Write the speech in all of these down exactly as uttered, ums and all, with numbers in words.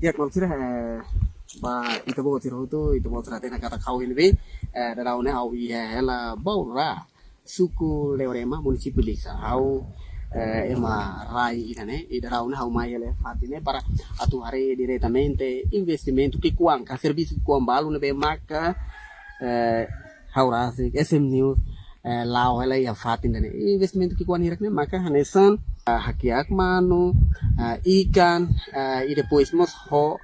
Di'ak maluk sira, eh, ba ita-boot sira hotu, ita-boot sira hatene katak ha'u iha ne'ebé, eh, daudaun ne'e ha'u iha hela Baura, suku Leorema, munisípiu Likisá. Ha'u, eh, ema rai ida-ne'e, i daudaun ne'e ha'u mai hela fatin ne'e para atu haree diretamente investimentu ki'ikoan, ka servisu ki'ikoan balu ne'ebé maka, eh, ha'u rasik S M News, eh, la'o hela iha fatin ida-ne'e. Investimentu ki'ikoan hirak ne'e maka hanesan, eh, hakiak manu, eh, ikan, eh, i depois mós ho,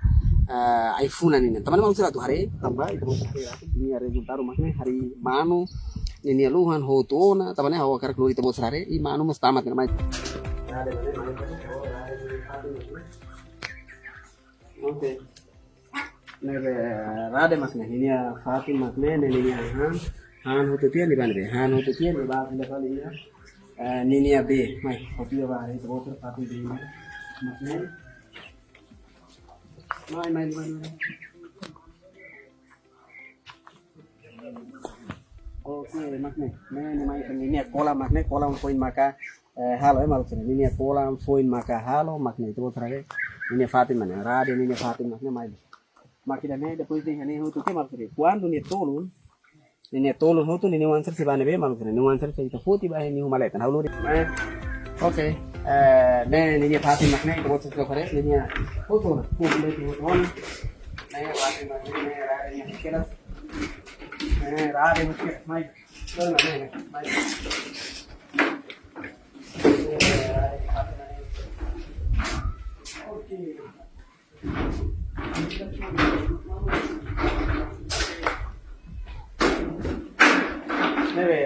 eh, ai-funan nian. Tanba ne'e maluk sira atu haree, tanba ita-boot sira haree, nia rezultadu mak ne'e harii manu, ninia luhan hotu ona, tanba ne'e ha'u hakarak lori ita-boot sira haree, i manu mós tama tiha ona mai. Oke. Ne'ebé rade mak ne'e, ninia fatin mak ne'e, ne'e ninia han, han hotu tiha ne'ebá ne'ebé, han hotu tiha ne'ebá, ne'ebá fali iha. Eh, ninia bee, mai, kopi ba, itu botol fatin bee mak ne'e. Mai, mai, mai, mai. Oke, mak ne'e. Ne'e, ne'e mai, ninia kola mak ne'e, kola foin maka, eh, halo, eh, maluk sira. Ninia kola foin maka halo, mak ne'e, itu botol rade. Ninia fatin mak ne'e, rade, ninia fatin mak ne'e, mai. Mak ida-ne'e, depois de ne'e, hotu ke maluk sira. Kuandu nia tolun, ninia tolun hotu, ninia oan sira sei bá ne'ebé, maluk sira. Ninia oan sira sei ita foti bá, ninia uma leten. Ha'u lori. Eh, oke. Eh, ne'e, ninia fatin mak ne'e, ita-boot sira haree, ninia hotu ona. Ne'e, ninia hotu ona. Ne'e, fatin mak ne'e, ne'e, rade, ninia kedas. Ne'e, rade, ninia kedas. Mai. Ne'e, ne'e, ne'e. Mai. Ne'e, rade, fatin mak ne'e. Oke. Ne'ebé,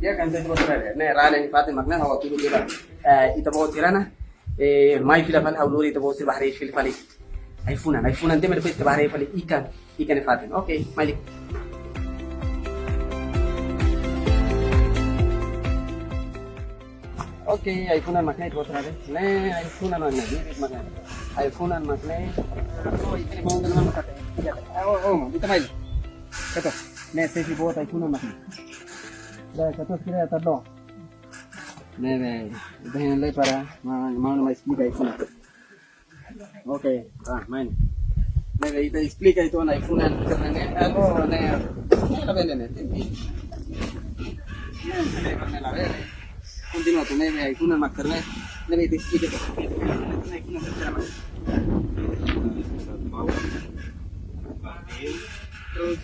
di'ak, entaun ita-boot sira haree. Ne'e rade ninia fatin mak ne'e, ha'u hatudu tiha ba, eh, ita-boot sira ona. Eh, mai fila fali, ha'u lori ita-boot sira bá haree fila fali. Ai-funan, ai-funan tiha, depois ita bá haree fali ikan, ikan nia fatin. Oke, mai liu. Oke, ai-funan mak ne'e, ita-boot sira haree. Ne'e, ai-funan mak ne'e, bibit mak ne'e. Ai-funan mak ne'e. Oh, ita mau dengan mak ne'e. Ya, oh, oh, ita mai. Kata, ne'e sesi boot ai-funan mak ne'e. Dah, kata kira tak do. Ne'e, ne'e, ita hein lai para, ma, ma, ma, esplika ai-funan. Oke, ah, mai. Ne'ebé ita esplika uitoan ai-funan, karena ne'e, anu, ne'e, ne'e labele ne'e. Ne'e labele. Kontinua atu ne'e, ai-funan mak ne'e. Ne'ebé ita esplika uitoan. Ai-funan mak ne'e. Terus,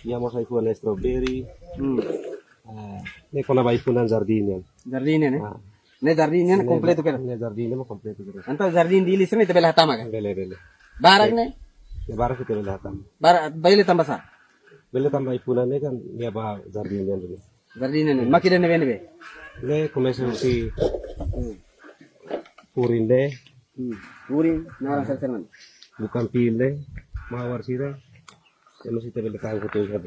iha mós ai-funan strawberry. Hmm. Ah, ne'e kona-ba ai-funan jardín nian. Jardín nian, eh? Ah. Ne'e jardín nian kompletu kedas. Ne'e jardín nian kompletu kedas. Entaun jardín Dili sira-ne'e ita bele hatama ka? Bele, bele. Barak ne'e? Ne'e barak ita bele hatama. Barak, bele tanba sá? Bele tanba ai-funan ne'e kan, nia ba jardín nian dulu. Jardín nian, mak ida ne'ebé ne'ebé? Ne'e komesa husi, hmm, furin ne'e. Hmm. Furin, naran sira-ne'e. Bukan pil ne'e, mawar sira. Ema sira bele tahu betul kan.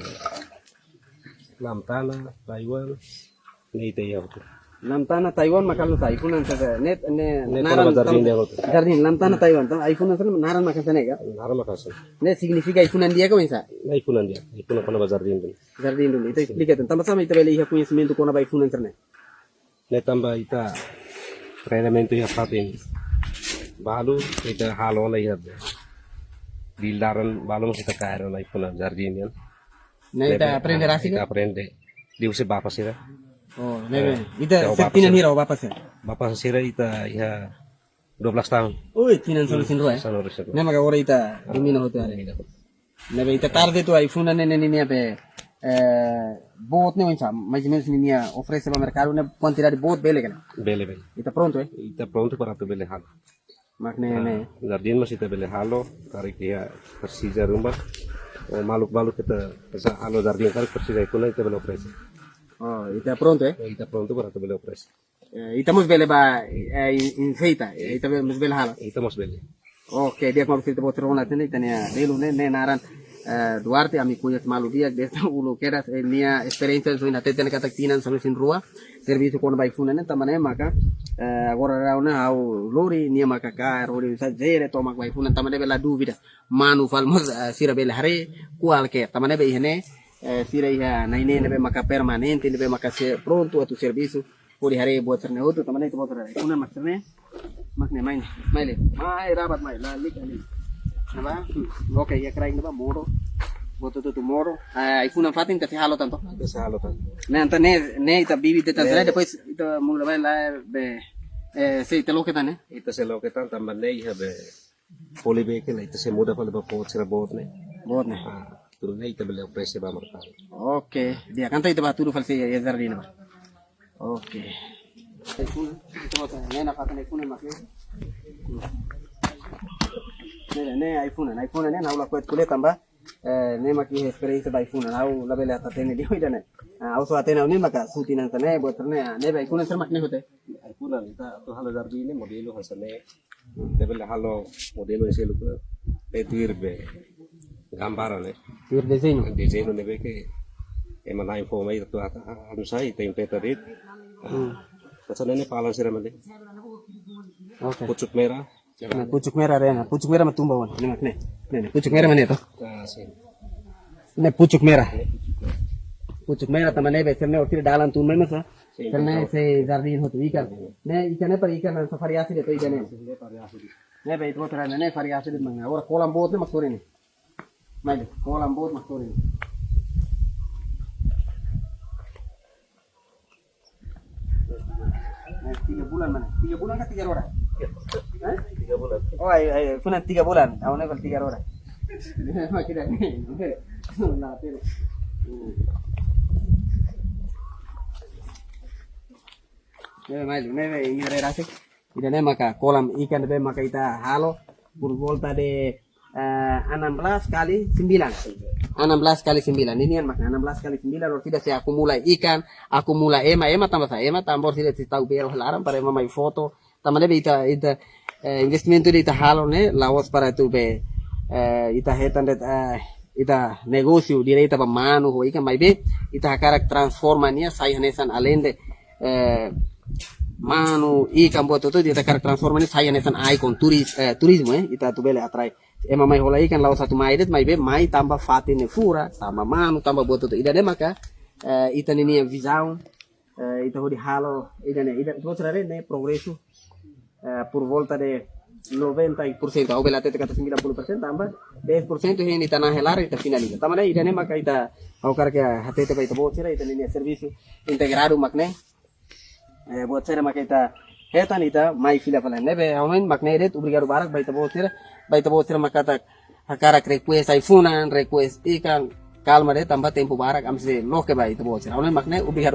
Lantana, Taiwan, ne'e ita iha hotu. Lantana, Taiwan, maka lu sai, ai-funan sira-ne'e, ne'e, ne'e naran kona-ba jardín tam-, nian hotu. Jardín, lantana, hmm, Taiwan, tam, ai-funan sira-ne'e, naran mak hanesan ne'e ka? Naran mak hanesan. Ne'e signifika ai-funan di'ak ka oinsá? Ne'e ai-funan di'ak, ai-funan kona-ba jardín dulu. Jardín dulu, ita, sin, esplika uitoan. Tanba sá mak ita bele iha koñesimentu kona-ba ai-funan sira-ne'e? Ne'e tanba ita treinamentu iha fatin balu, ita halo ona iha Dili laran balu mós ita kaer ona ai-funan jardín nian. Ne'e ita, ne'ebé, aprende, ah, rasik, ita ne'e? Aprende. Liuhusi bapa sira. Oh, ne'ebé. Eh, ita, ita ho sira bapa tinan sira. Hira ho bapa sira? Bapa sira ita iha dua belas tahun. Ui, tinan sanulu-resin-rua, eh? Sanulu-resin-rua. Ne'e maka agora ita domina hotu, eh? Domina. Ne'ebé ita tarde atu ai-funan ne'e, ne'e, ne'e, ne'ebé, eh, boot ne'e oinsá, mais ou menus ninia oferese ba merkadu ne'e kuantidade boot bele ka lae? Bele, bele. Ita prontu, eh? Ita prontu para atu bele halo. Mak ne'e, ah, ne'e. Jardín mós ita bele halo, karik iha presiza ruma. Oh, maluk balu ita presiza halo jardín, karik presiza ai-funan ita bele oferese. Oh, ita prontu, eh? Ita prontu para atu bele oferese. Eh, ita mós bele ba, eh, en-, enfeita, eh, ita bele, mós bele halo. Ita mós bele. Oke, di'ak, maluk sira, ita-boot sira rona tiha ona, ita-nia belun ne'e, ne'e naran, eh, Duarte, ami koñese malu di'ak, desde uluk kedas, eh, nia esperiénsia, so ina teten katak tinan sanulu-resin-rua, servisu kona-ba ai-funan ne'e, tanba ne'e maka, eh, agora daudaun ne'e ha'u lori, nia maka kaer, lori sa jere tomak ba ai-funan, tanba ne'e bele dúvida, manu fali mós, eh, sira bele haree, kualkér, tanba ne'ebé iha ne'e, eh, sira iha na'in-neen ne'ebé maka permanente, ne'ebé maka sei prontu atu servisu, hodi haree buat sira-ne'e hotu, tanba ne'e ita-boot sira haree. Ai-funan mak sira-ne'e. Mak ne'e mai ne'e, mai le. Mai rabat mai, la lika ni. Nama? Oke, iha kraik ne'ebá modo. Buat hotu-hotu modo. Ah, ai-funan fatin ita sei halo tan to. Ita sei halo tan. Ne'e entaun ne'e, ne'e ita bibi de'it tan sira, depois ita muda mai la be, eh, sei ita loke tan ne'e. Ita sei loke tan tanba ne'e iha be foli be ke la ita sei muda fali ba pot sira boot ne'e. Boot ne'e. Ah, tuir ne'e ita bele oferese ba merkadu. Oke, di'ak, entaun ita bá hatudu fali sei iha jardín ne'ebá. Oke. Ai-funan, ita bota ne'e nafatin ai-funan mak ne'e. Ne'e, ne'e ai-funan, ai-funan ne'e ha'u lakohi ko'alia tanba, eh, ne'e mak iha esperiénsia ba ai-funan, ha'u labele hatene di'ak ida-ne'e. Ah, ha'u só hatene ha'u-nia maka suti nan tan ne'e, buat ne'e, ah, ne'ebé ai-funan sira mak ne'e hotu. Ai-funan ita atu halo jardín ne'e modelu hanesan ne'e. Ita bele halo modelu seluk, eh, tuir be gambar ne'e. Tuir dezeñu. Dezeñu ne'ebé ke ema na'in fó mai atu ata, anu sai, ita imprenta de'it. Hmm. Hanesan ne'e palan sira mak ne'e. Oke. Pucuk merah. Ne'e pucuk merah, ne'e, pucuk merah mak tumba ona. Ne'e mak ne'e. Ne'e, ne'e pucuk merah mak ne'e to. Ah, sin. Ne'e pucuk merah. Pucuk merah tanba ne'ebé sira-ne'e hotu dalan tun mai masa. Sin, sira-ne'e betul. Sei jardín hotu ikan. Ne'e ikan ne'e para ikan hanesan variasi de'it to ikan ne'e. Sin, ne'e variasi de'it. Ne'ebé ita-boot sira-ne'e, ne'e variasi de'it mak ne'e. Agora kolam boot ne'e mak sorin ne'e. Mai le, kolam boot mak sorin ne'e. Eh, tiga bulan mana? Tiga bulan ka tiga roda? Hah? Tiga bulan. Oh, ai, ai, kuna tiga bulan. Ha'u-nia tiga roda. Mak ida-ne'e. Nah, tiga. Hmm. Ne'e mai, ne'e, ne'e, ini ada rasik. Ida-ne'e maka kolam ikan ne'ebé maka ita halo por volta de, eh, enam belas kali sembilan. Enam belas kali sembilan. Ninian maka enam belas kali sembilan, hodi ita sei akumula ikan, akumula ema, ema tanba sá, ema tanba hodi ita sei tau bee iha laran para ema mai foto. Tanba ne'ebé ita, ita, eh, investimentu ida ita halo ne'e, la'ós para atu be, eh, ita hetan de'it, eh, ita negósiu direta ba manu ho ikan, maibé ita hakarak transforma nia sai hanesan alende, eh, manu, ikan buat hotu, ita hakarak transforma nia sai hanesan ikon turis-, eh, turizmu, eh, ita atu bele atrai ema mai hola ikan la'ós atu mai de'it, maibé mai tanba fatin ne'e furak, tanba manu, tanba buat hotu. Ida-ne'e maka, eh, ita-nia vizaun, eh, ita hodi halo, ida-ne'e, ida, ita-boot sira haree ne'e progresu, eh, por volta de noventa por ciento, ha'u bele hatete katak sembilan puluh persen tanba dez por cento hein ita-nia laran ita finaliza. Tanba ne'e ida-ne'e maka ita, ha'u hakarak hatete ba ita-boot sira, ita-nia servisu integradu mak ne'e. Eh, buat sira maka ita hetan ita mai fila fali. Ne'ebé ha'u hanoin mak ne'e de'it, obrigadu barak ba ita-boot sira, ba ita-boot sira maka katak hakarak request ai-funan, request ikan, kalma de'it tanba tempu barak ami sei loke ba ita-boot sira. Ha'u hanoin mak ne'e, obrigadu.